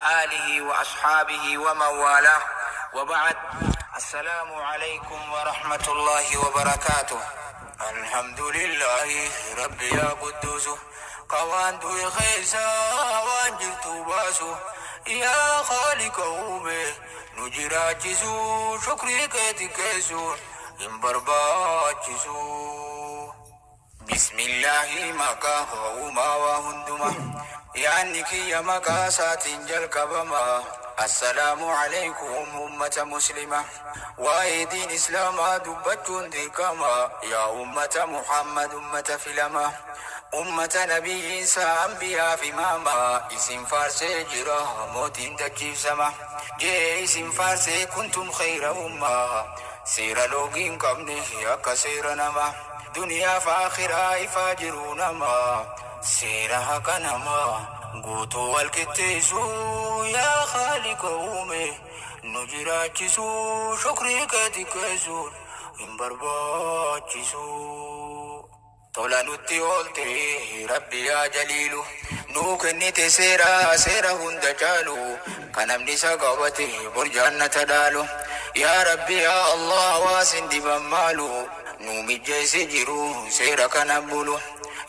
آله وأصحابه ومن والاه وبعد السلام عليكم ورحمة الله وبركاته. الحمد لله ربي يا قدوس قوان دوي خيسا وان جرتو باسو يا خالق أومي نجراجسو شكري كيتي كيسو إن برباجسو. بسم الله مكا وما وهندما يعني كي مكا ساتين جلقبما. السلام عليكم أمة مسلمة وأيدين إسلام دبتون ديكما يا أمة محمد أمة فلما أمة نبي أنبياء في ماما اسم فارسي جرا موتين تجيب سما جي اسم فارسي كنتم خير أمة سير لوغين قبني أكا سير نما دنيا فاخرة فاجرون ما سيرها كنما قوتو والكتيسو يا خالق أمي نجراتشسو شكري كتكسو إن برباتشسو tola nutti oolte rabbi yaa jaliilu nuu kennite seera seera hunda caalu kan namni isa qabate bor jannata dhaalu yaa rabbi yaa allah waasin diban maalu nuu mijjeessi jiru seera kana bulu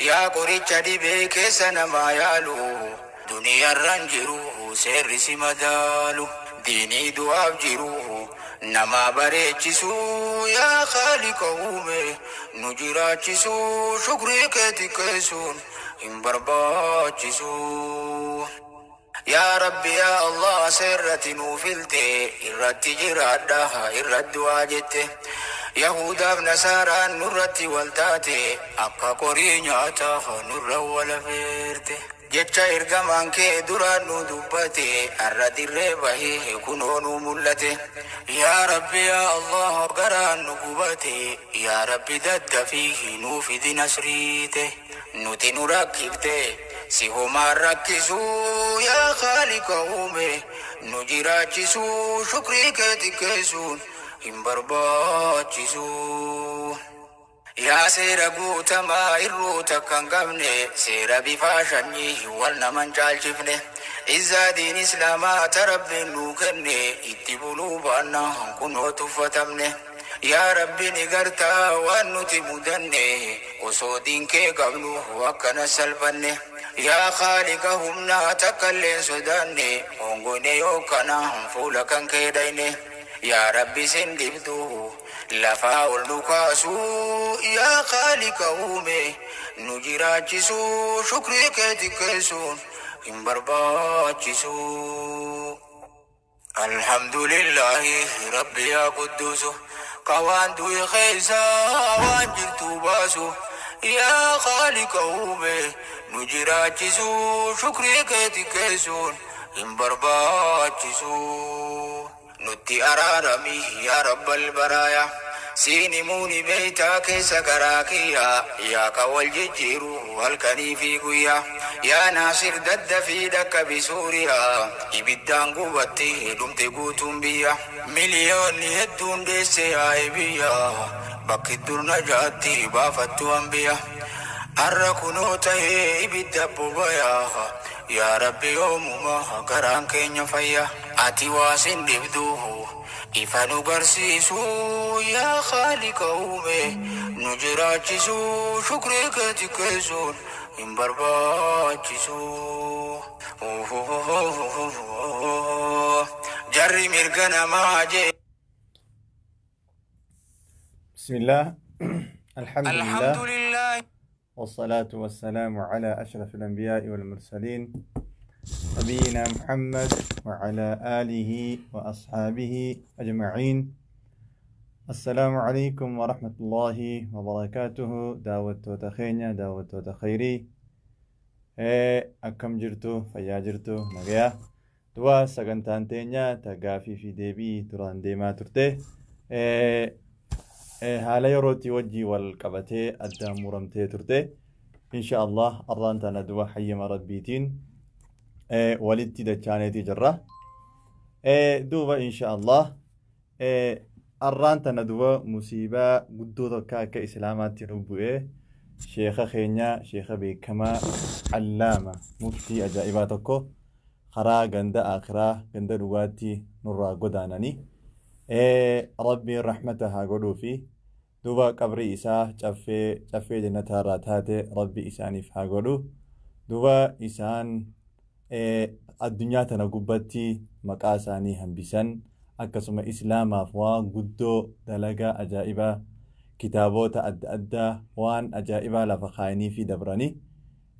yaa qoricha dhibee keessa namaa yaalu duniyaarran jiru seerri si madaalu diinii du'aaf jiru nama bareechisu yaa khaaliqa uume nu jiraachisu shukrii keeti keessuun hin barbaachisu. Yaa Rabbi yaa Allah seerratti nuu filte irratti jiraadha irratti waa jette Yahudaaf Nasaaraan nurratti wal taate akka qorii nyaataa nurra wal afeerte. Jecha ergamaan kee duraan nu dubbate har'a dirree bahee kunoo nu mul'ate. Yaa Rabbi yaa Allah garaan nu gubate yaa Rabbi daddafii nuu fidi nasriite nuti nu rakkifte si homaan rakkisu yaa Khaaliqa uume nu jiraachisu shukrii keeti keessuun hin barbaachisu. Yaa seera guutamaa irruu takka hin qabne seera bifaa shanyii wal naman caalchifne izzaa diin islaamaa ta rabbiin nuu kenne itti buluu baannaa kunoo tuffatamne. Yaa Rabbi ni gartaa waan nuti mudanne osoo diin kee qabnu akkana salphanne. Yaa Khaaliqa humnaa takka illee hin sodaanne hongoyne yookkana fuula kan kee dhayne. Yaa Rabbi sin dhibdu lafaa ol nu kaasu yaa Khaaliqa uume nu jiraachisu shukrii keeti keessuun hin barbaachisu. Alhamdulillahi Rabbi yaa Qudduusu qawaan du'i keessa waan jirtu baasu yaa Khaaliqa uume nu jiraachisu shukrii keeti keessuun hin barbaachisu. Nutti araarami yaa Rabbal baraaya siini muuni beeytaa keessa garaa kiyya yaa ka wal jijjiiru halkanii fi guyyaa yaa naasir daddafii dhaqqabi suuriyaa ibiddaan gubatti dhumte guutuun biyya miliyoonni hedduun deesse yaa'e biyya bakki durna jaatti baafattu anbiya har'a kunoo tahee ibidda bobaya yaa Rabbi yoomuma garaan keenya fayya ati waasin dhibdu ifa nu garsiisu yaa Khaaliqa uume nu jiraachisu shukrii keeti keessuun hin barbaachisu. Jarri mirga namaa jee. بسم الله الحمد لله الحمد لله والصلاة والسلام على أشرف الأنبياء والمرسلين نبينا محمد وعلى آله وأصحابه أجمعين. السلام عليكم ورحمة الله وبركاته. دعوة تخينيا دعوة تخيري أكم جرتو فيا جرتو نغيا دوا سغنتان تينيا تغافي في ديبي تران ديما ترته haala yerootii wajjii wal qabatee addaan muramtee turte. Insha Allah arraan tana du'a hayyama rabbiitiin walitti dachaaneetii jirra. Duuba insha Allah arraan tana du'a musiibaa guddoo tokko akka islaamaatti nu bu'ee sheeka keenya sheeka beekamaa allaama muftii ajaa'ibaa tokko Karaa ganda akhiraa ganda dhugaatti nurraa godaananii. Rabbiin rahmata haa godhuufi duuba qabrii isaa caffee caffee jannataarraa taate Rabbi isaaniif haa godhu. Duuba isaan addunyaa tana gubbatti maqaa isaanii hambisan, akkasuma islaamaaf waan guddoo dalagaa ajaa'ibaa, kitaabota adda addaa waan ajaa'ibaa lafa kaayanii fi dabranii.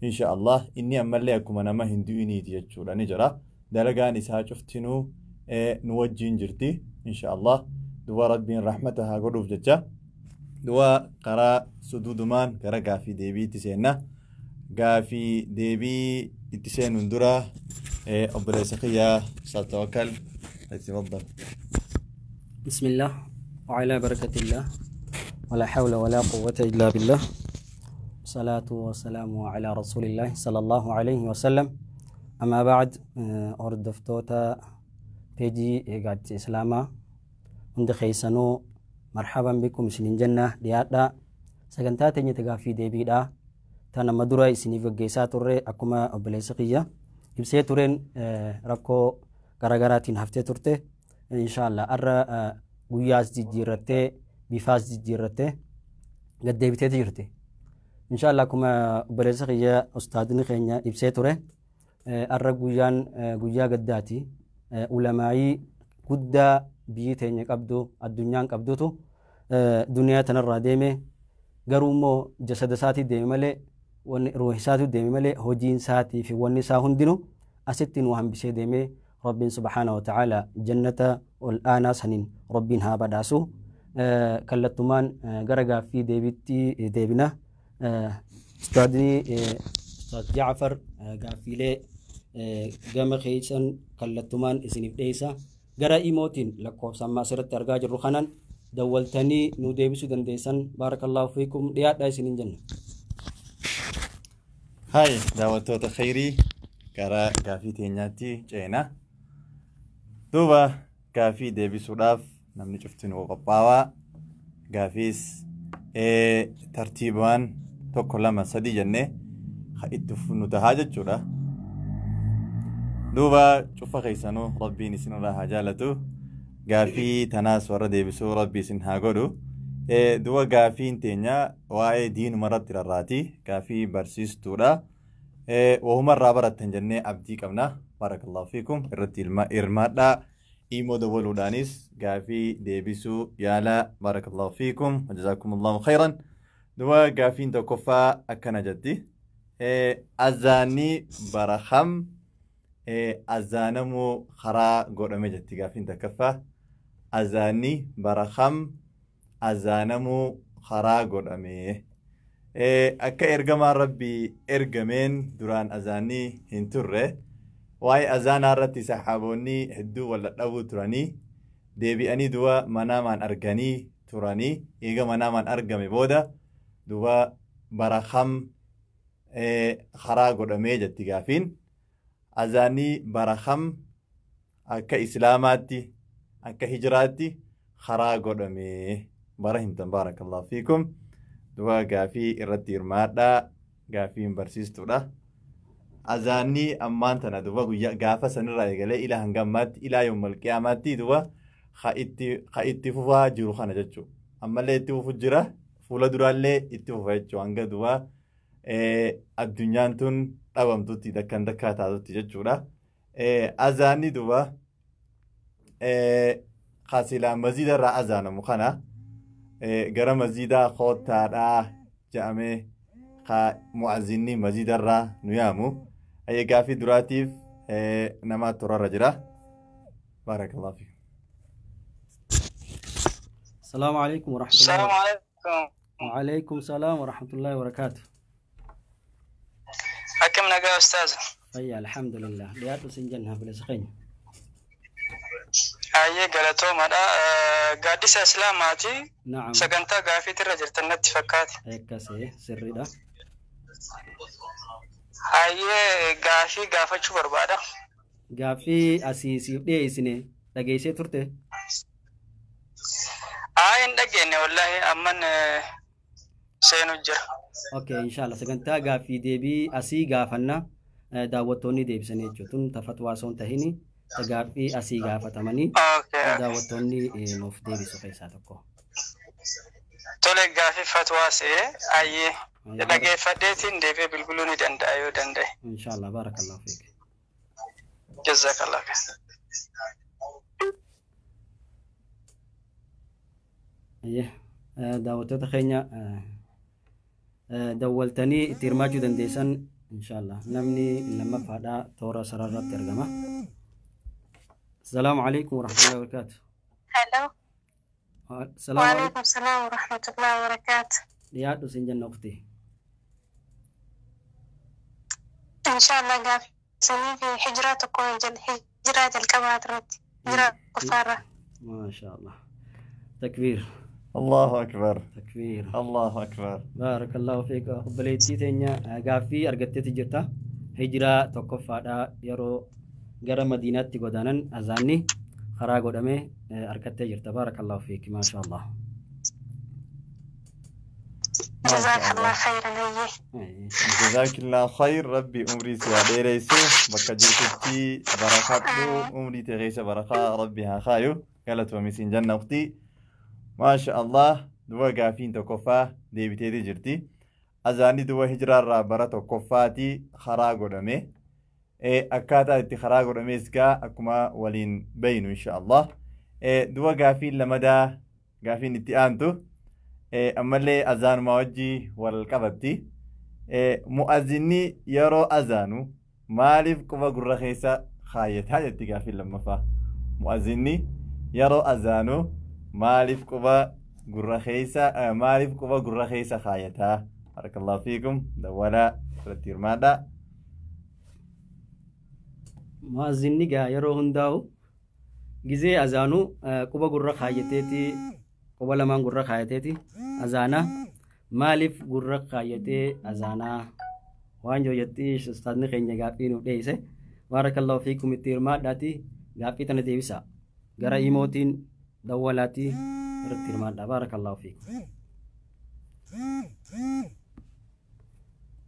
Insha Allah inni ammallee akkuma nama hin du'iniiti jechuudha ni jira. Dalagaan isaa cuftinuu nu wajjiin jirti insha Allah. Duba Rabbiin rahmata haa godhuuf jecha duba karaa suduudumaan gara gaafii deebiitti seenna. Gaafii deebii itti seenuun dura obboleessa kiyyaa Ustaaz Tawakkal تفضل. بسم الله وعلى بركة الله ولا حول ولا قوة إلا بالله، الصلاة والسلام على رسول الله صلى الله عليه وسلم. أما بعد، hordoftoota peejii eegaatti islaamaa hundi keessanuu marhaban bikum isinin jenna. Dhiyaadhaa sagantaa teenya gaaffii deebiidha tan amma dura isiniif gaggeessaa turre. Akkuma obboleessa kiyya ibsee tureen rakkoo garagaraatiin haftee turte. Inshaallah arra guyyaas jijjiirrattee bifaas jijjiirrattee gaddeebiteeti jirti. Inshaallah akkuma obboleessa kiyya ustaadni keenya ibsee ture, arra guyyaan guyyaa gaddaati. Ulamaayii guddaa biyyi teenya qabdu, addunyaan qabdutu duniyaa tanarraa deeme. Garuu immoo jasada isaatii deeme malee, wanni ruuhi isaatii deeme malee, hojiin isaatii fi wanni isaa hundinuu asitti nu hambisee deeme. Rabbiin subhaana wa ta'ala jannata ol aanaa saniin Rabbiin haa badhaasu. Kallattumaan gara gaaffii deebiitti deebina. Ustaadni Ustaad Jaafar gaaffiilee gama keessan kallattumaan isiniif dhiyeessa. Gara imootiin lakkoofsa ammaa asirratti argaa jirru kanaan dawwaltanii nu deebisuu dandeessan. Baarakallaahu fiikum, dhiyaadhaa isiniin jenna. Hai daawwattoota khayrii, gara gaafii teenyaatti ceena. Duuba gaafii deebisuudhaaf namni cuftinuu qophaawaa. Gaafiis tartiibaan tokko, lama, sadii jennee itti nu tahaa jechuudha. Duuba cufa keessanuu Rabbiin isinirraa haa jaalatu. Gaafii tanaas warra deebisuu Rabbi isin haa godhu. Duuba gaafiin teenya waa'ee diinuma irratti rarraati. Gaafii barsiistuudha. Wahumarraa barattan jennee abdii qabna. Barakallahu fiikum, irratti hirmaadhaa. Imoo dabaluudhaanis gaafii deebisuu yaala. Barakallahu fiikum. Jazaakumullahu khayran. Duuba gaafiin tokkoffaa akkana jetti. Azaanni bara kam azaanamuu karaa godhame jetti gaafiin tokkoffaa. Azaanni bara kam azaanamuu karaa godhame? Akka ergamaan Rabbii ergameen duraan azaanni hin turre. Waa'ee azaanaa irratti saxaaboonni hedduu wal dhadhabuu turanii, deebi'anii duba manaamaan arganii turanii. Eega manaamaan argame booda duba bara kam karaa godhamee jetti gaafiin. Azaanni bara kam akka islaamaatti, akka hijiraatti karaa godhame bara himtan? Baarakallahu fiikum. Duba gaafii irratti hirmaadhaa, gaafiin barsiistuudha. Azaanni ammaan tana duba guyyaa gaafa sanirraa eegalee ilaa hanga ammaatti, ilaa yoomal qiyaamaatti, duba ha itti fufaa jiru kana jechuudha. Ammallee itti fufu jira, fuula duraallee itti fufa jechuudha, hanga duba addunyaan tun dhabamtutti, dakkan dakkaa taatutti jechuudha. Azaanni duba kasilaa maziidarraa azaanamu kana gara maziidaa koottaadhaa jedhamee ka mu'azzinni maziidarraa nu yaamu. Gaafii duraatiif nama torarra jira. Baarakallahu fiikum. السلام عليكم ورحمة الله. السلام عليكم. وعليكم السلام ورحمة الله وبركاته. Akkam nagaa ustaaza? Fayya, alhamdulillah. Dhiyaadhu sin jenna, bilisa keenya. Hayyee, galatoomadha. Gaaddisa Islaamaati. Na'am. Sagantaa gaafiitirra jirtan natti fakkaate. Akkasii sirriidha. Hayyee, gaafii gaafachuu barbaada. Gaaffii asii siif dhiyeessine dhageessee turte? Haa, hin dhageenye wallaahi, amman seenu jira. Okay, inshallah sagantaa gaaffii deebii asii gaafanna. Daawwattoonni deebisanii jechuudha. Tun tafatwaa osoo hin tahini gaaffii asii gaafatamanii daawwattoonni nuuf deebisu keessaa tokko. Tole, gaaffii fatwaa se'ee ayyee dhageeffadheetiin deebi'ee bilbiluu ni danda'a yoo danda'e. Inshaallah, baarakallahu fiik. Jazakallah khair. Daawwattoota keenya, dawwaltanii itti hirmaachuu dandeessan inshaallah. Namni lammaffaadhaa toora sararratti argama. Asalaamu alaikum warahmatullahi wabarakaatu. Hello. Salaamu alaikum. Waalaikum salaam warahmatullahi wabarakaatu. Dhiyaadhu sin jenna, ukti. Inshallah, gaafisanii fi hijiraa tokko hijiraa jalqabaa irratti, hijiraa kuffaarra. Maasha Allah. Takbiir. Allahu akbar. Takbiir. Allahu akbar. Baarakallahu fiik. Obboleettii teenya, gaaffii argatteeti jirta. Hijiraa tokkoffaadhaa yeroo gara Madiinaatti godaanan azaanni karaa godhamee argattee jirta. Baarakallahu fiik. Maasha Allah. Jazakallah khayran, ayyee. Jazaakillah khayr. Rabbi umrii si haa dheereysu, bakka jirtutti barakadhu, umrii tee keessa barakaa Rabbi haa kaayu. Galatoomi siin jenna, uktii. Maasha Allah, duba gaafiin tokkoffaa deebiteeti jirti. Azaanni duba hijiraarraa bara tokkoffaati karaa godhame. Akkaataa itti karaa godhames gaa akkuma waliin baynu insha Allah. Duba gaafiin lamadaa, gaafiin itti aantu ammallee azaanumaa wajjii wal qabatti. Mu'azzinni yeroo azaanu maaliif quba gurra keessa kaayyataa jetti gaafiin lammaffaa. Mu'azzinni yeroo azaanu maaliif quba gurra keessa maaliif quba gurra keessa kaayyataa? Barakallahu fiikum, dawwalaa irratti hirmaadhaa. Mu'azzinni gaa yeroo hundaa'u gizee azaanuu quba gurra kaayyateeti, quba lamaan gurra kaayyateeti azaanaa. Maaliif gurra kaayyatee azaanaa waan jetti ustaadni keenya gaaffii nuuf dhiyeesse. Baarakallahu fiikum, itti hirmaadhaati gaaffii tana deebisa. Gara imootiin dawwalaatii irratti hirmaadha. Baarakallahu fiikum.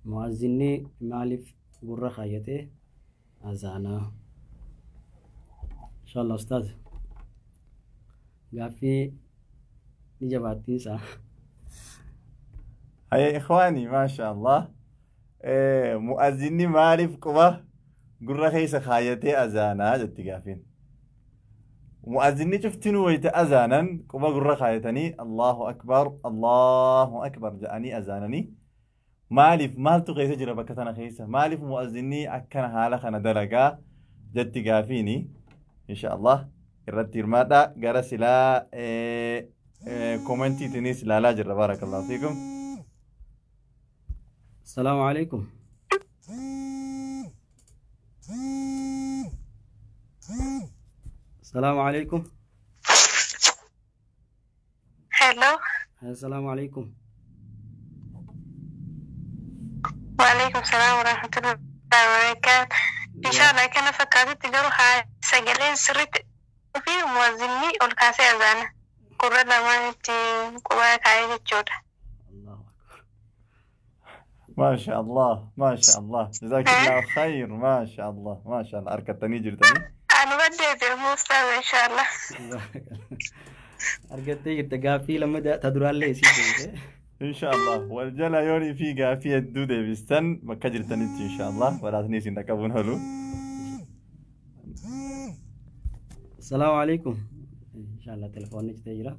Mu'azzinni maaliif gurra kaayyatee azaanaa? Inshallah ustaaz, gaaffii ni jabaattiinsa. Haya ikhwaani, maasha Allah. Mu'azzinni maaliif quba gurra keessa kaayyatee azaanaa jetti gaafiin. Mu'azzinni cuftinuu wayita azaanan quba gurra kaayatanii Allahu akbar, Allahu akbar jedhanii azaananii, maaliif, maaltu keessa jira bakka tana keessa, maaliif mu'azzinni akkana haala kana dalagaa jetti gaafiini. Insha Allah irratti hirmaadhaa. Gara silaa koomentiitiinis ilaalaa jirra. Baarakallahu fiikum. Asalaamu alaikum. Asalaamu alaikum. Hello. Asalaamu alaikum. Waalaikum salaam warahmatullahi wabarakaatu. Inshallah, kana fakkaatutti garuu haa sagaleen sirriitti fi mu'azzinni ol kaasee azaana. Gurra lamaanitti quba kaayee jechuudha. Allahu akbar. ما شاء الله، ما شاء الله، جزاك الله خير. ما شاء الله، ما شاء الله، argattanii jirtanii. Anu baddeebi ustaaz, inshallah. Argattee jirta gaaffii lammadaa ta duraallee isii deebise. إن شاء الله waljala yoonii fi gaaffii hedduu deebistan bakka jirtanitti إن شاء الله badhaasni isin dhaqqabuun oolu. Asalaamu alaikum. Inshallah telefoonni citee jira.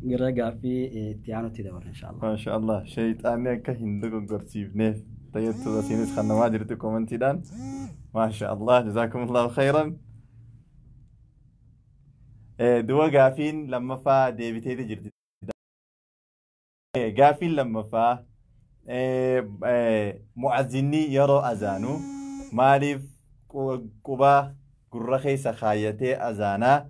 Gara gaaffii itti aanutti dabarra inshallah. ما شاء الله, shayxaanni akka hin dogoggorsiifneef tayyattuu asiinis kan namaa jirti koomentiidhaan. ما شاء الله, جزاكم الله خيرا. Duba gaafiin lammaffaa deebiteeti jirti. Gaafiin lammaffaa, mu'azzinni yeroo azaanu maaliif quba gurra keessa kaayyatee azaanaa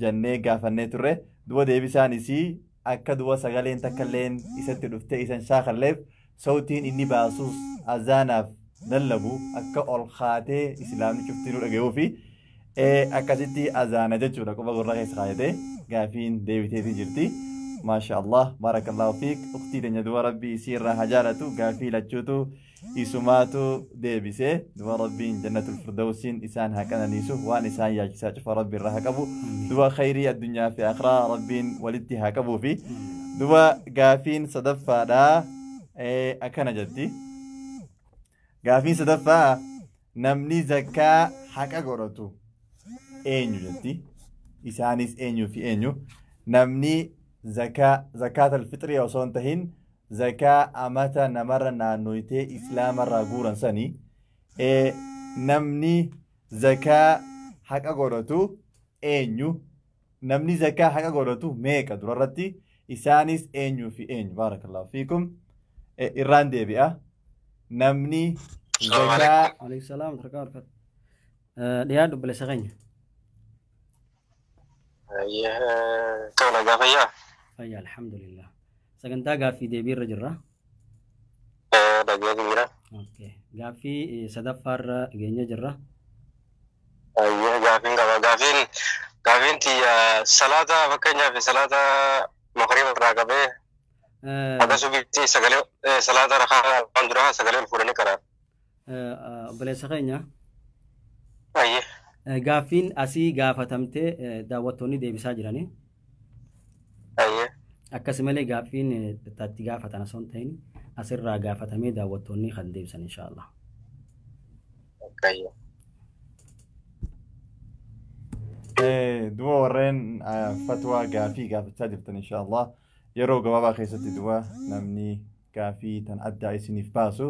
jennee gaafannee turre. Duba deebisaan isii akka duba sagaleen takka illeen isatti dhuftee isan shaakalleef, sautiin inni baasus azaanaaf lallabu akka ol kaatee islaamni cuftinuu dhaga'uu fi akkasitti azaana jechuudha, quba gurra keessa kaayatee. Gaafiin deebiteetii jirti. Maasha Allah, barakallahu fiik. Uktii teenya duba Rabbii isii irraa haa jaalatu. Gaafii lachuutu isumaatu deebisee duba Rabbiin jannatul firdawsiin isaan haa qananiisu, waan isaan yaachisaa cufa Rabbi irraa haa qabu. Duba khayrii addunyaa fi akhiraa Rabbiin walitti haa qabuu fi duba gaafiin sadaffaadhaa akkana jetti. Gaafiin sadaffaa namni zakkaa haqa godhatu eenyu jetti. Isaanis eenyuu fi eenyu? Namni zakaa zakaatal fixrii osoo hin tahin zakaa amata namarra naannoytee islaamarraa guuran sanii, namni zakaa haqa godhatu eenyu? Namni zakaa haqa godhatu meeqa durarratti? Isaanis eenyuu fi eenyu? Baarakallahu fiikum. Irraan deebi'a. Namni zakaa Alayhi salaam wa rahmatullahi. Dhiyaadhu obboleessa keenya. Tola gaafayyaa. Fayyaa, alhamdulillah. Sagantaa gaaffii deebii irra jirra. Dhageetu jira. Okay. Gaaffii sadaffaarra geenye jirra. Gaafiin qaba. Gaafiin tiyya salaata, fakkeenyaaf salaata magriiba irraa qabee haga subiitti sagalee salaata rakaa waan duraa sagalee ol fuudhanii karaa. Obboleessa keenya. Gaaffiin asii gaafatamtee daawwattoonni deebisaa jiranii. Akkasumallee gaaffiin itti gaafatan osoo hin ta'in asirraa gaafatamee daawwattoonni kan deebisan inshaallah. Duba warreen fatwaa gaafii gaafachaa jirtan, inshaallah yeroo gabaabaa keessatti duba namni gaafii tan addaa isiniif baasu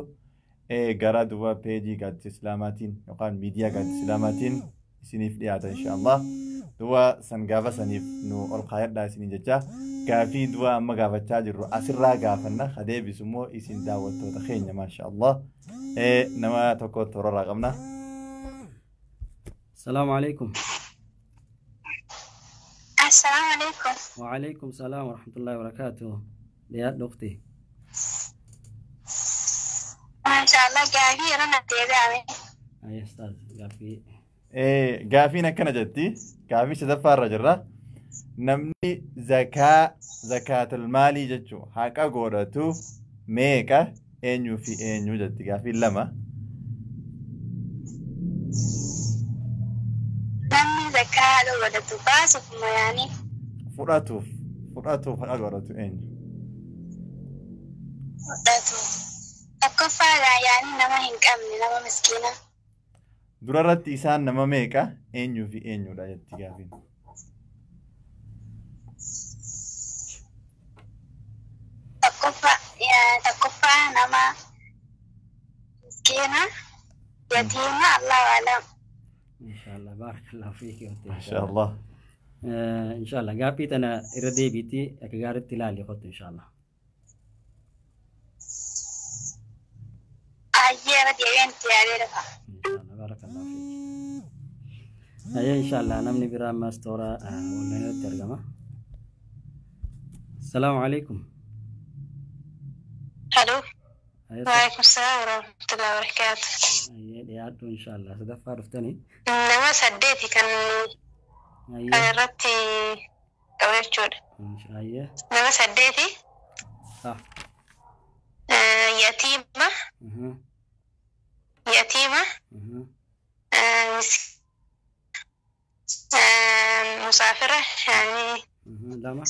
gara duba peejii Gaaddisa Islaamaatiin yookaan miidiyaa Gaaddisa Islaamaatiin isiniif dhiyaata inshaallah. Duba san gaafa saniif nu ol kaayadhaa isiniin jecha, gaafii duba amma gaafachaa jirru asirraa gaafanna, ka deebisu immoo isin daawwattoota keenya, maasha Allah. Nama tokko toorarraa qabna. Salaamu alaikum. Assalaamu alaikum. Wa salaam wa rahmatullahi wa barakaatuh. Dhiyaadhu ukhti. Maashaallah, gaafii yeroo na deebi'ame. Ayyee ustaaz, gaaffii. Gaafiin akkana jetti. Gaafii sadaffaarra jirra. Namni zakaa zakaatul maalii jechuun haqa godhatu meeqa, eenyuu fi eenyu jetti gaafiin lama. Namni zakaa haqa godhatu baasuuf yaani? Fudhatuuf haqa godhatu eenyu? Fudhatu. Tokkoffaadhaa yaani nama hin qabne, nama miskiina. Durarratti isaan nama meeqa, eenyuu fi eenyudha jetti gaafiin. Tokkoffaa nama miskiina, yatiima, Allahu alam. Inshaallah, baarakallahu fiiki. Maasha Allah. Inshaallah, gaaffii tana irra deebiitti akka gaariitti ilaali kottu inshaallah. Ayyee, irra deebi'een itti yaadee dhufa. Inshaallah, baarakallahu fiiki. Ayyee, inshaallah, namni biraa ammas toora online irratti argama. Assalaamu alaikum. Haloo. Waalaikum salaam warahmatullahi wabarakaatu. Ayyee, dhiyaadhu inshaallah, sadaffaa dhuftanii. Nama saddeeti kan kan irratti qabu jechuudha. Ayyee. Nama saddeeti. Yatiima. Yatiima. Musaafira yaani Lama.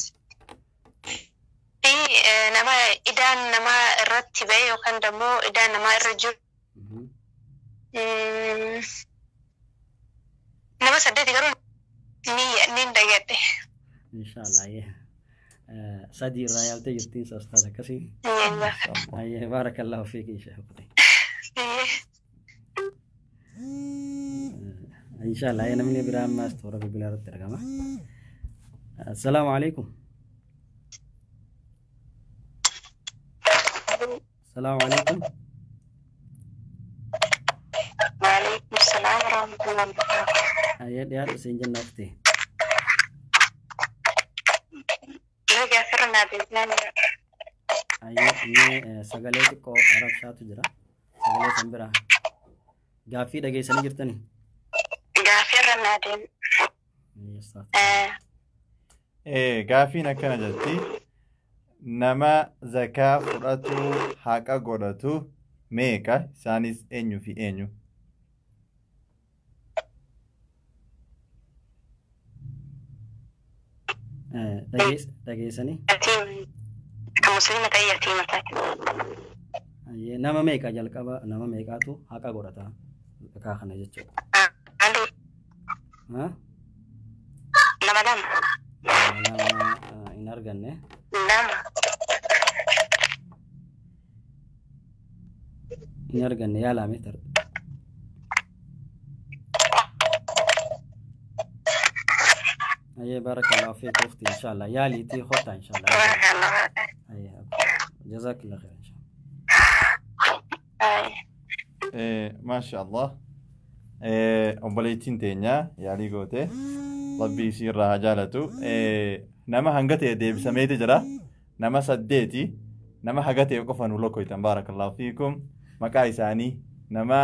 Fi nama idaan namaa irratti ba'e yookaan immoo idaan namaa irra jiru. Nama saddeeti garuu ni dagadhe. Inshaallah, ayyee. Sadii irraa yaaltee jirtiin ustaaz akkasii. Ayyee, baarakallahu fiiki inshallah. Inshallah, ayyee, namni biraa ammas toora bilbilaa irratti argama. Assalaamu alaikum. Assalaamu alaikum. Waalaikum salaam warahmatullahi wabarakatuh. Ayyee, dhiyaadhu siin jenna ukhti. Nagaa firnaa beeknaan. Ayyee, mee sagalee xiqqoo arabshaatu jira. Sagalee san biraa. Gaaffii dhageessanii jirtanii? Gaaffii irra naa deemu. Gaaffiin akkana jetti. Nama zakaa fudhatu haqa godhatu meeqa? Isaanis eenyu fi eenyu? Dhageessanii? Kan musliima ta'e yatiima ta'e. Nama meeqa jalqaba nama meeqaatu haqa godhata zakaa kana jechuudha? Nama lama. Nama hin arganne. Lama. Hin arganne yaalame tar. Ayyee barakallahu fiik ukhti inshallah yaaliitii khota inshallah. Barakallahu. Ayyee jazakallah khair inshallah. Maasha Allah. Obboleettiin teenya yaalii goote Rabbii isii irraa haa jaalatu. Nama hanga ta'e deebisameeti jira. Nama 8 nama haga ta'e qofa nu lokkoytan baarakallahu fiikum. Maqaa isaanii nama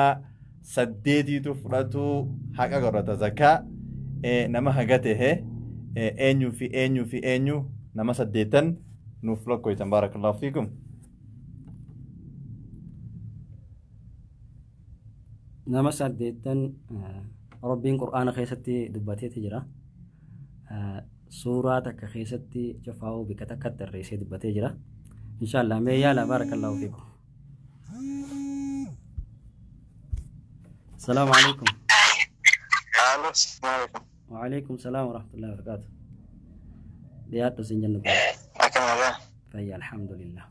8tu fudhatu haqa godhata zakaa. Nama haga ta'e eenyuu fi eenyuu fi eenyu nama 8 nuuf lokkoytan baarakallahu fiikum. Nama 8 Rabbiin Qur'aana keessatti dubbateeti jira. Suuraa takka keessatti cufaa'uu bika takkatti tarreessee dubbatee jira. Inshallah mee yaala barakallahu fiikum. Salaamu alaikum. Alaikum. Wa alaikum salaam wa rahmatullahi wa barakatuh. Dhiyaadhu siin jennu. Akkam nagaa? Fayya alhamdulillah.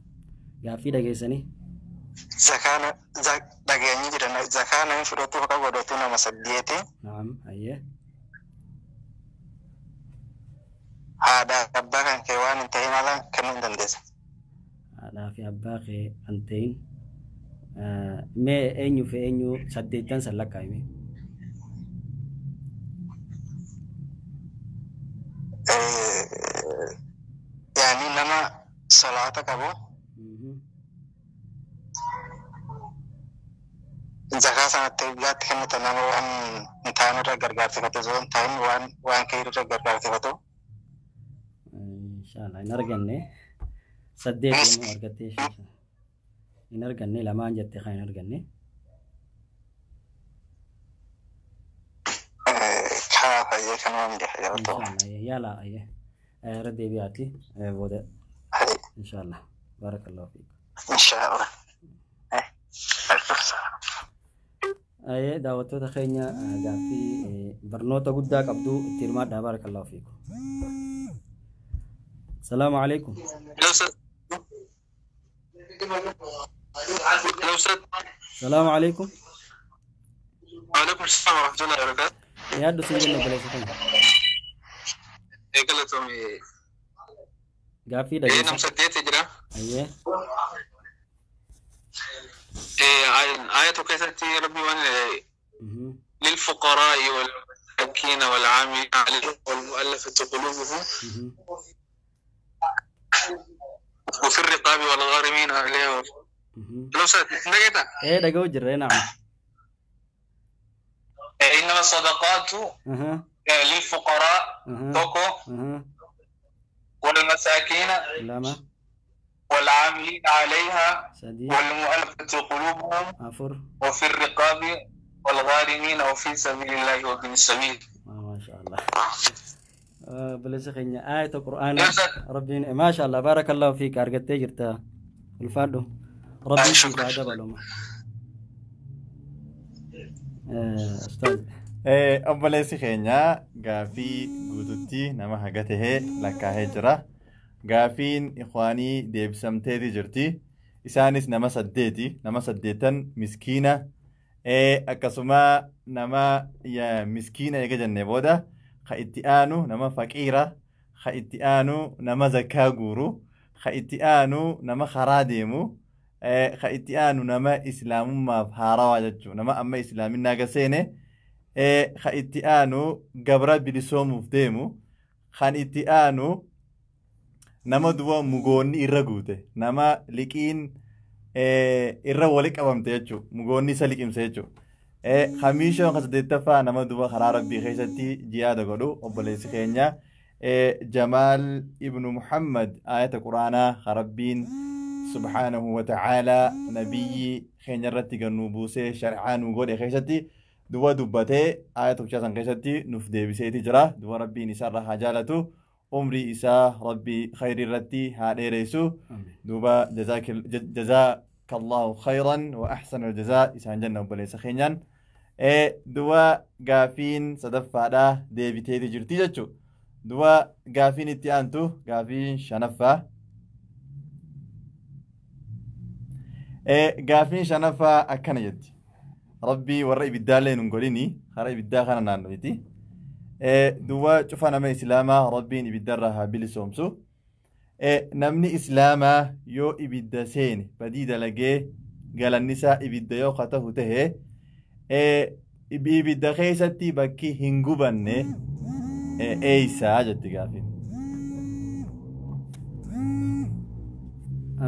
Gaaffii dhageessanii? Zakaana dhageenyi jiran zakaa namni fudhatu haqa godhatu nama 8. Naam, ayyee. Haadha abbaa kan kee waan hin ta'in ala kennuu hin dandeessa. Haadhaa fi abbaa kee kan ta'in mee eenyu fi eenyu 8 san lakkaa'ime? Yaani nama salaata qabu. Zakaa sanatti gaatti kennita nama waan hin taane irra gargaarsifatu osoo hin ta'in waan kee irra gargaarsifatu. Inshallah hin arganne 8 yommuu argattee hin arganne 2 jettee kan hin arganne. Karaa fayyee kan waan jaha jalatu. Inshallah yaala ayyee irra deebi'aati booda. Inshallah barakallahu fiik. Inshallah. Ayyee daawwattoota keenya gaaffii barnoota guddaa qabdu itti hirmaadhaa barakallahu fiikum. Salaamu alaikum. Salaamu alaikum. Waalaikum salaam wa rahmatullahi wa barakatuh. Yaaddu siin jenna obboleessa keenya. Galatoomii. Gaaffii dhageessa. Nam 8 jira. Ayyee. آية كيست ربي وان للفقراء والمساكين والعاملين عليهم والمؤلفة قلوبهم وفي الرقاب والغارمين عليها. لو سألت إيه ده جوجر نعم. إنما الصدقات للفقراء توكو والمساكين والعاملين عليها والمؤلفة قلوبهم وفي الرقاب والغارمين وفي سبيل الله وابن السبيل. ما شاء الله. بلس خينا آية القرآن ربنا ما شاء الله بارك الله فيك أرجت جرتا الفادو ربي فيك هذا بلوما. أستاذ. Obboleessi keenya gaaffii guututti nama haga tahee lakkaa'ee jira. Gaaffiin ikhwaanii deebisamteeti jirti. Isaanis nama 8, nama 8 miskiina akkasuma nama miskiina eega jennee booda ka itti aanu nama faqiira, ka itti aanu nama zakaa guuru, ka itti aanu nama karaa deemu, ka itti aanu nama islaamummaaf haarawaa jechuudha. Nama amma islaaminaa gaseene, ka itti aanu gabra bilisoomuuf deemu, kan itti aanu nama du'a mugoonni irra guute, nama liqiin irra wali qabamte jechuudha. Mugoonni isa liqimse jechuudha. Hamiisha kan 8ffaa nama du'a karaa Rabbii keessatti jihaada godhu obboleessi keenya Jamaal ibnu Muhammad ayata quraanaa Rabbiin subhaanahu wa ta'aalaa nabiyyi keenya irratti gannuu buusee sharcaa nu godhe keessatti duba dubbatee ayata tokkicha san keessatti nuuf deebiseeti jira. Duba Rabbiin isarra haa jaalatu, umrii isaa Rabbi khayri irratti haa dheeressu. Duba jazaakallahu khayran wa ahsana aljazaa isaan jenna obboleessa keenyaan. Duba gaafiin sadaffaadhaa deebiteeti jirti jechuudha. Duba gaafiin itti aantu gaafiin shanaffaa. Gaafiin shanaffaa akkana jetti. Rabbii warra ibiddaallee nun godhini karaa ibiddaa kana naannoyti. Duba cufa nama islaamaa Rabbiin ibiddarraa haa bilisoomsu. Namni islaamaa yoo ibidda seene badii dalagee galannisaa ibidda yoo ka tahu tahe, ibidda keessatti bakki hin gubanne eeysaa jetti gaafiin.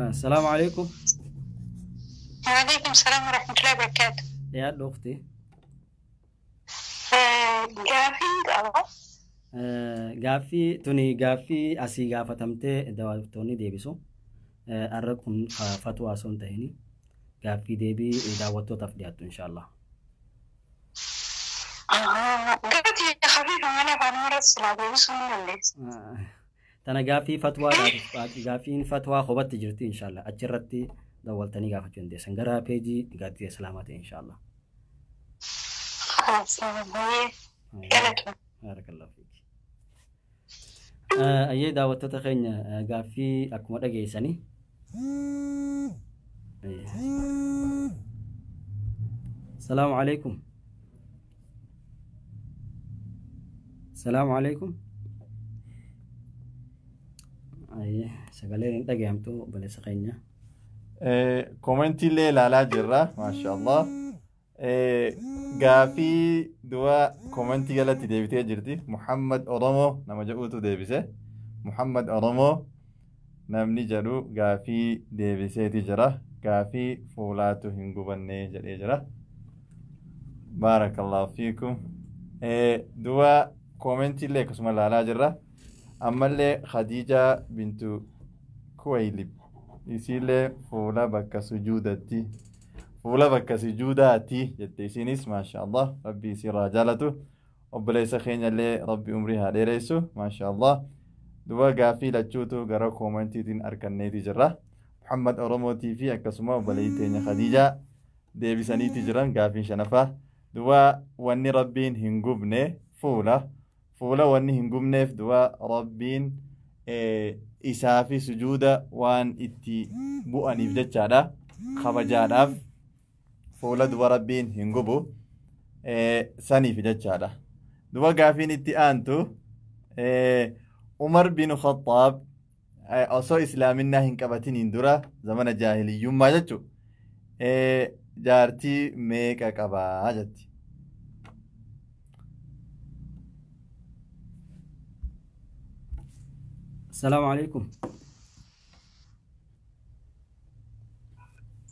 Assalaamu alaikum. Waalaikum salaam wa rahmatullahi wa barakaatu. Dhiyaadhu ukhti. Gaafiin qaba. Gaaffii tuni gaaffii asii gaafatamtee daawwattoonni deebisu. Har'a kun fatwaa osoo hin ta'in gaaffii deebii daawwattootaaf dhiyaattu inshaallah. Gaaffii hafiifa mana afaan Oromoo silaa deebisuu ni dandeessa. Tana gaaffii fatwaa, gaaffiin fatwaa kophaatti jirti inshaallah. Achirratti daawwaltanii gaafachuu dandeessan gara peejii gaaddisa islaamaa ta'e inshaallah. Galatoom. Barakallahu fiik. Ayyee, daawwattoota keenya, gaaffii akkuma dhageessanii. Salaamu alaikum. Salaamu alaikum. Ayyee, sagaleen hin dhagahamtu obboleessa keenya. Koomentiillee ilaalaa jirra, maasha Allah. Gaafii du'a koomentii jalatti deebitee jirti. Muhammad Oromoo nama jedhutu deebise. Muhammad Oromoo namni jedhu gaafii deebiseeti jira. Gaafii fuulaatu hin gubanne jedhee jira. Baarakallahu fiikum. Du'a koomentiillee akkasuma ilaalaa jirra. Ammallee Khadiija bintu Kuwaylib isiillee fuula bakka sujuudatti, fuula bakka sujuudaati jette isinis. Maasha Allah, Rabbi isirraa jaalatu, obboleessa keenyallee Rabbi umrii haa dheeressu. Maasha Allah, duba gaafii lachuutu gara koomentiitiin arganneeti jirra. Muhammad Oromootii fi akkasuma obboleettii teenya Khadiijaa deebisaniiti jiran gaafiin shanaffaa. Duba wanni Rabbiin hin gubne fuula. Fuula wanni hin gubneef duba Rabbiin isaa fi sujuuda waan itti bu'aniif jechaadha. Kabajaadhaaf fuula duba Rabbiin hin gubu saniif jechaadha. Duba gaafiin itti aantu, Umar bin Khattaab osoo islaaminaa hin qabatiniin dura zamana jaahiliyyummaa jechu jaartii meeqa qabaa jetti. السلام عليكم.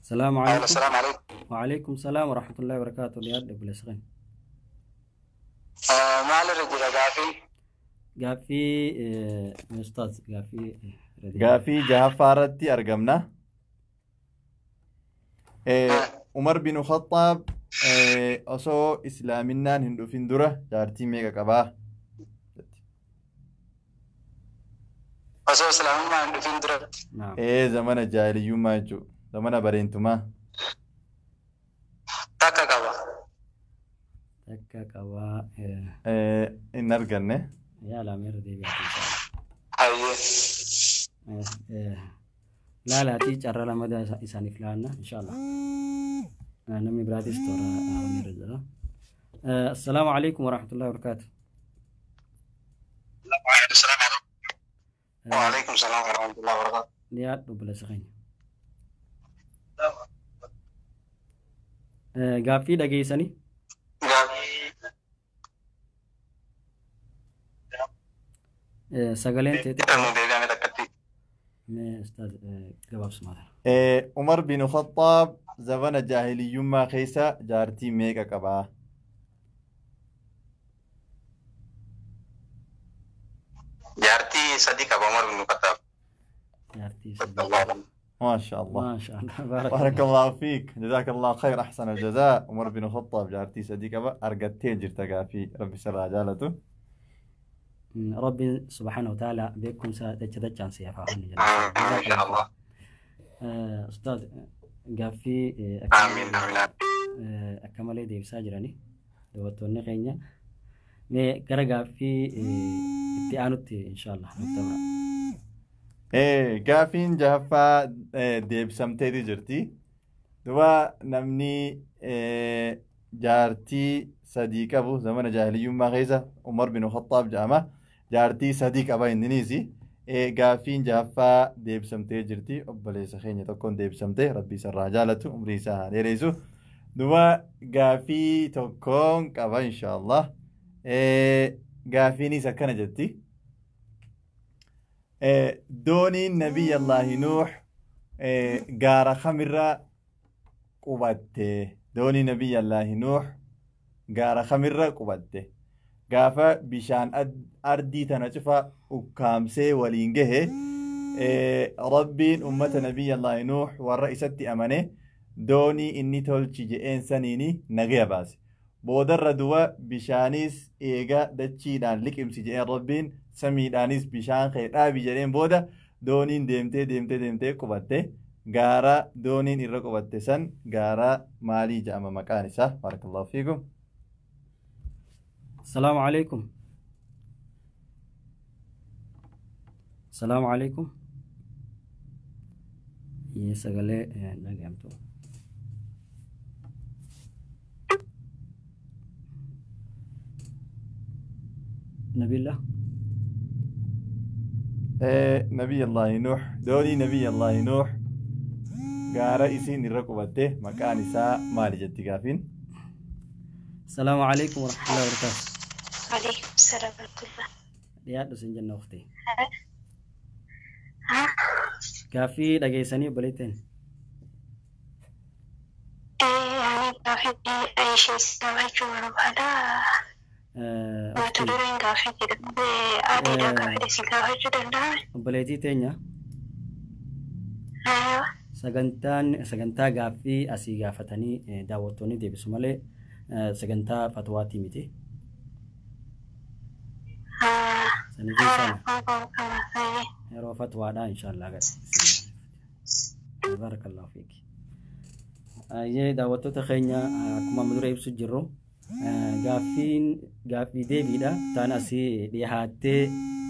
السلام عليكم. السلام عليكم. وعليكم السلام ورحمة الله وبركاته. Dhiyaadhu obboleessa keenya. Maalirra jira gaafii? Gaaffii ustaaz, gaaffii. Gaafii jahaffaa irratti argamna. Umar bin Khattaab osoo islaaminaan hin dhufin dura jaartii meeqa qabaa? Osoo islaamummaan hin dhufin duratti. Zamana jaahiliyyummaa jechuudha. Zamana bareentumaa. Takka qaba. Takka qabaa. Hin arganne. Yaala meerra deebi'aa. Hayyee. Laalaatii carraa lammataa isaaniif laanna inshaallah. Namni biraatis toora irra jira. Assalaamu alaikum warahmatullahi wabarakaatu. وعليكم السلام ورحمة الله وبركاته. Dhiyaadhu obboleessa keenya. Gaaffii dhageessanii? Gaaffii. Sagaleen teete. Nu deebi'ame takkatti. Mee ustaaz, gabaabsumaa. Umar bin Khattaab zamana jaahiliyyummaa keessa jaartii meeqa qabaa? Jaartii sadi qaba Umar bin Khattaab. Jaartii sadii. ما شاء الله. Maasha Allah. Baarakallah. بارك الله فيك، جزاك الله خير، أحسن الجزاء. عمر بن الخطاب jaartii sadii qaba argattee jirta gaafii rabbi sirraa jaalatu. Rabbiin subhaanahu wa ta'ala beekumsa dacha dachaan si haa kennu. Insha Allah. Ustaaz, gaaffii Amiin amiin. akka malee deebisaa jirani daawwattoonni keenya. Mee gara gaaffii itti aanutti inshallah nuuf dabra. Gaafiin jahaffaa deebisamteeti jirti. Duba namni jaartii sadii qabu zamana jaahiliyyummaa keessa Umar bin Khattaab jedhama. Jaartii sadii qaba inninis. Gaafiin jahaffaa deebisamtee jirti. Obboleessa keenya tokkoon deebisamte, rabbi isarraa jaalatu, umrii isaa haa dheeressu. Duba gaafii tokkoon qaba inshaallah. Gaafiinis akkana jetti. Dooniin Nabiyyallaahi Nuux gaara kamirra qubatte? Doonii Nabiyyallaahi Nuux gaara kamirra qubatte? Gaafa bishaan ardii tana cufa ukkaamsee waliin gahe, Rabbiin ummata Nabiyyallaahi Nuux warra isatti amane doonii inni tolchi je'een saniini nagaya baase. Boodarra du'a bishaanis eega dachiidhaan liqimsi je'een Rabbiin samiidhaanis bishaan kee dhaabi jedheen, booda dooniin deemtee deemtee deemtee qubatte. Gaara dooniin irra qubatte san gaara maalii jedhama maqaan isaa? Barakallahu fiikum. Salaamu alaikum. Salaamu alaikum. Sagalee dhaga'amtu. Nabila. Nabiyyallaahi Nuux, doonii Nabiyyallaahi Nuux gaara isiin irra qubatte maqaan isaa maali jetti gaafiin? Salaamu alaikum warahmatullahi wabarakatuh. Alaikum salaam warahmatullah. Dhiyaadhu sin jenna ukhti. Gaaffii dhageessanii obboleettiin. Ani gaaffii ishee gaafachuu barbaada. Mata dureen gaaffii jedhamu adiidha, gaaffii si gaafachuu danda'a? Obboleettii teenya, sagantaan sagantaa gaaffii asii gaafatanii daawwattoonni deebisu malee sagantaa fatwaatii miti. Saniif inshallah yeroo fatwaadhaa inshallah gad. Barakallahu fiik. Ayyee, daawwattoota keenya, akkuma amma dura ibsu jirru gaaffiin gaaffii deebiidha. Taan asii dhiyaattee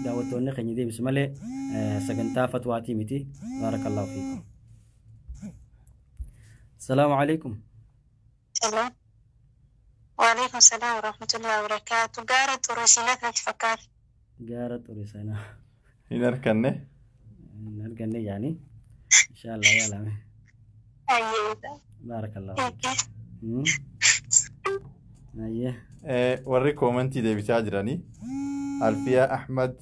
daawwattoonni keenya deebisu malee sagantaa fatwaatii miti. Barakallahu fiikum. Salaamu alaikum. Salaam. Waalaikum salaam warahmatullahi wabarakatuh. Gaara Xuruusinaa natti fakkaata. Gaara Xuruusinaa. Hin arganne. Hin arganne yaani. Inshallah yaalame. Ayyee. Barakallahu fiik. Ayyee. Warri koomentii deebisaa jiranii Alfiyaa Ahmad.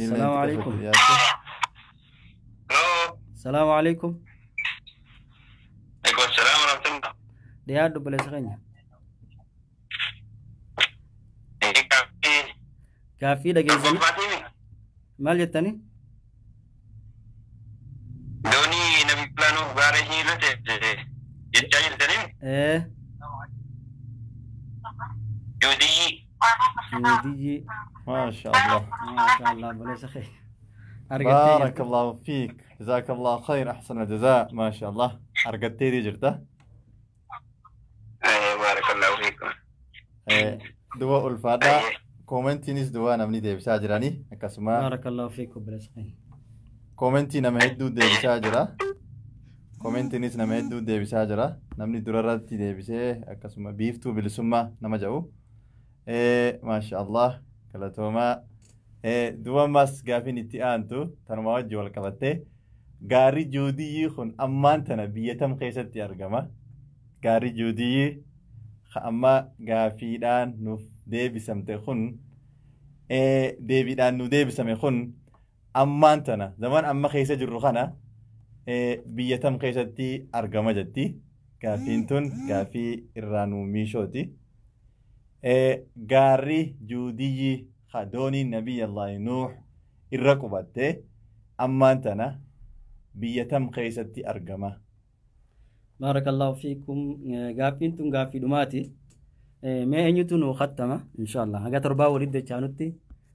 Salaamu alaikum. Salaamu alaikum. Alaikum salaam warahmatullah. Dhiyaadhu obboleessa keenya. Gaaffii dhageessanii maal jettanii? Doonii Nabi Nuuh gaara ishii irra teesse jechaa jirtanii? Ee. Juudiyyi. Juudiyyi. Maasha Allah. Maasha Allah, obboleessa keenya. Argattee بارك الله فيك، جزاك الله خير، أحسن الجزاء، ما شاء الله argattee jirta. Barakallahu fiikum. Duba ulfaadhaa, koomentiinis duba namni deebisaa jiranii akkasuma. Barakallahu fiik, obboleessa keenya. Koomentii nama hedduu deebisaa jira. Koomentiinis nama hedduu deebisaa jira. Namni durarratti deebisee akkasuma biiftuu bilisummaa nama jedhu. Maasha Allah, galatoomaa. Duba ammas gaafiin itti aantu tanuma wajji wal qabattee, gaarri Juudiyyii kun ammaan tana biyya tam keessatti argama? Gaarri Juudiyyii amma gaafiidhaan nuuf deebisamte kun, deebiidhaan nu deebisame kun, ammaan tana zaman amma keessa jirru kana biyya tam keessatti argama jetti. Gaafiin tun gaafii irraa nuu miishooti. Gaarri Juudiyyi dooniin Nabiyyallahi Nuux irra qubatte ammaan tana biyya tam keessatti argama? Baarakallahu fiikum. Gaaffiin tun gaaffii dhumaati. Mee eenyutu nuu khattama inshallah haga torbaa walitti dachaanutti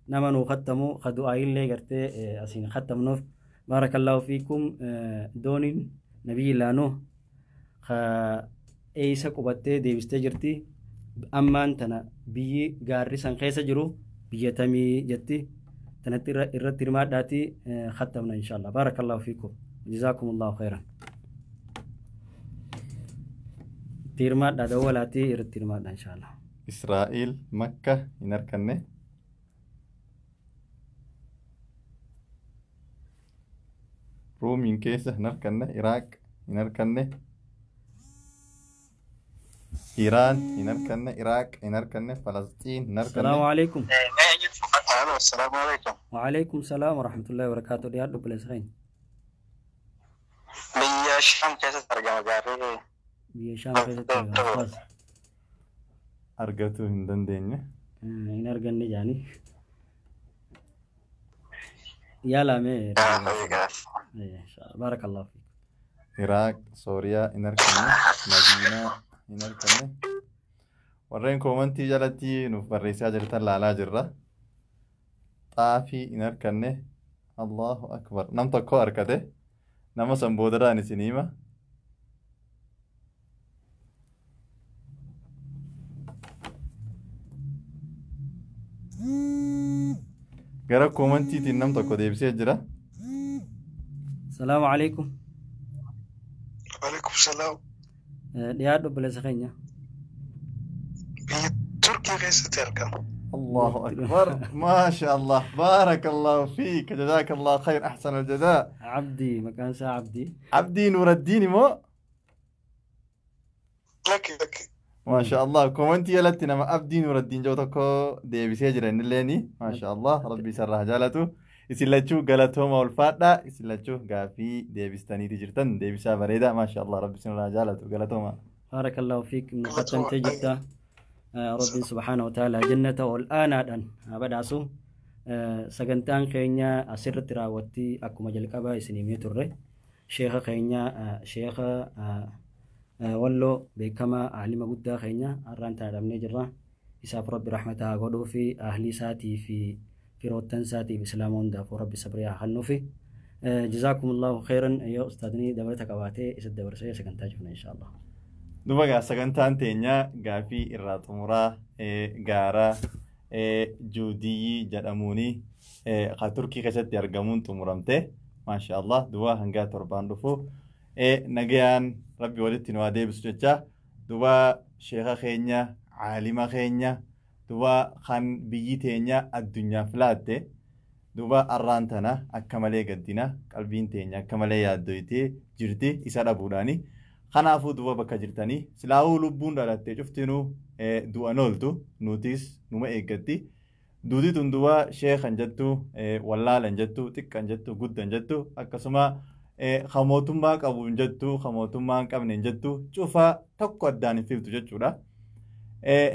nama nuu khattamu ka du'aayillee gartee asiin khattamnuuf. Baarakallahu fiikum. Dooniin Nabiyyillaa Nuux ka eeysa qubattee deebistee jirti? Ammaan tana biyyi gaarri san keessa jiru biyya tamii jetti? Tanatti irratti hirmaadhaati khattamna inshallah. Baarakallahu fiikum, jazaakumullahu khairan. Itti hirmaadhaa, dawwalaatii irratti hirmaadhaa inshallah. Israa'il, Makka hin arkanne. Ruumiin keessa hin arkanne. Iraaq hin arkanne. Iraan hin arkanne. Iraaq hin arkanne. Falastiin hin arkanne. Asalaamu alaikum. Alo, assalaamu alaikum. وعليكم السلام ورحمة الله وبركاته. dhiyaadhu obboleessa keenya. Biyya Shaam keessatti argama gaarri. Biyya Shaam keessatti argama. Ustaaz. Argatuu hin dandeenye. Hin arganne jaanii. Yaalame. Baarakallahu fiik. Iraaq, Sooriyaa hin arkanne. Madiinaa hin arkanne. Warreen koomantii jalatti nuuf barreessaa jirtan laalaa jirra. Xaafii hin arkanne. Allahu akbar. Nam tokko argate. Nama san boodaraan isin hima. Gara koomantiitiin nam tokko deebisee jira. Salaamu alaikum. Alaikum salaam. Dhiyaadhu obboleessa keenya. Biyya Turkii keessatti argama. الله أكبر، ما شاء الله، بارك الله فيك، جزاك الله خير، أحسن الجزاء. Abdii, maqaan isaa Abdii. عبدي نور الدين مو؟ Lakki, lakki. ما شاء الله، كومنتي يلتي نما عبدي نور الدين جو تكو دي بسيجر الليني. ما شاء الله، ربي سرح جالته. Isin lachuu galatooma, ulfaadha. Isin lachuu gaafii deebistaniiti jirtan, deebisaa bareeda. ما شاء الله، rabbi isinirraa jaalatu, galatooma. بارك الله فيك. ختمtee jirta. Rabbiin سبحانه وتعالى jannata ol aanaadhaan haa badhaasu. Sagantaan keenya asirratti raawwatti. Akkuma jalqaba isin himee turre, sheeka keenya, sheeka Walloo beekamaa, aalima guddaa keenya har'aan tana dhabnee jirra. Isaaf rabbi rahmata haa godhuu fi ahlii isaatii fi firoottan isaatiif islaama hundaafuu rabbi sabrii haa kennuufi. جزاكم الله خيرا. Yoo ustaadni dabalata qabaatee isa dabarsee sagantaa cufna insha Allah. Duba gaa sagantaan teenya gaafii irraa xumuraa gaara Juudiyyi jedhamuuni ka Turkii keessatti argamuun xumuramte. Maasha Allah, duba hangaa torbaan dhufu nagayaan rabbi walitti nu haa deebisu jecha, duba sheeka keenya, caalima keenya, duba kan biyyi teenya addunyaaf laatte, duba arraan tana akka malee gaddina, qalbiin teenya akka malee yaaddoytee jirti isa dhabuudhaani. Kanaafuu duba bakka jirtanii silaa'uu lubbuun dhalattee cuftinuu du'an ooltu, nutis numa eeggatti. Duuti tun duba sheekan jettu, wallaalan jettu, xiqqan jettu, guddan jettu, akkasuma ka mootummaa qabu hin jettu, ka mootummaa hin qabne hin jettu, cufa tokko addaan hin filtu jechuudha.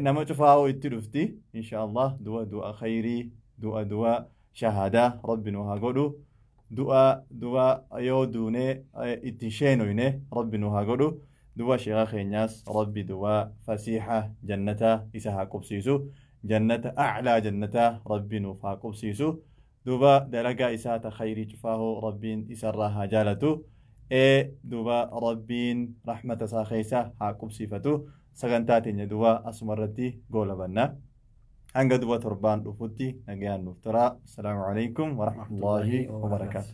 Nama cufaa itti dhufti insha Allah. Du'a du'a khayrii, du'a du'a shahadaa rabbi nu haa godhu. Du'a du'a yoo duunee itti sheenoyne rabbi nu haa godhu. Du'a sheeka keenyaas rabbi du'a fasiixa jannataa isa haa qubsiisu, jannata aclaa jannataa rabbi nuuf haa qubsiisu. Duba dalagaa isaa ta khayrii cufaahoo rabbiin isarraa haa jaalatu. Duba rabbiin rahmata isaa keessa haa qubsiifatu. Sagantaa teenya duba asuma irratti goolabanna. Hanga duba torbaan dhufutti nagayaan nuuf turaa. Assalaamu alaikum warahmatullaahi wabarakaatu.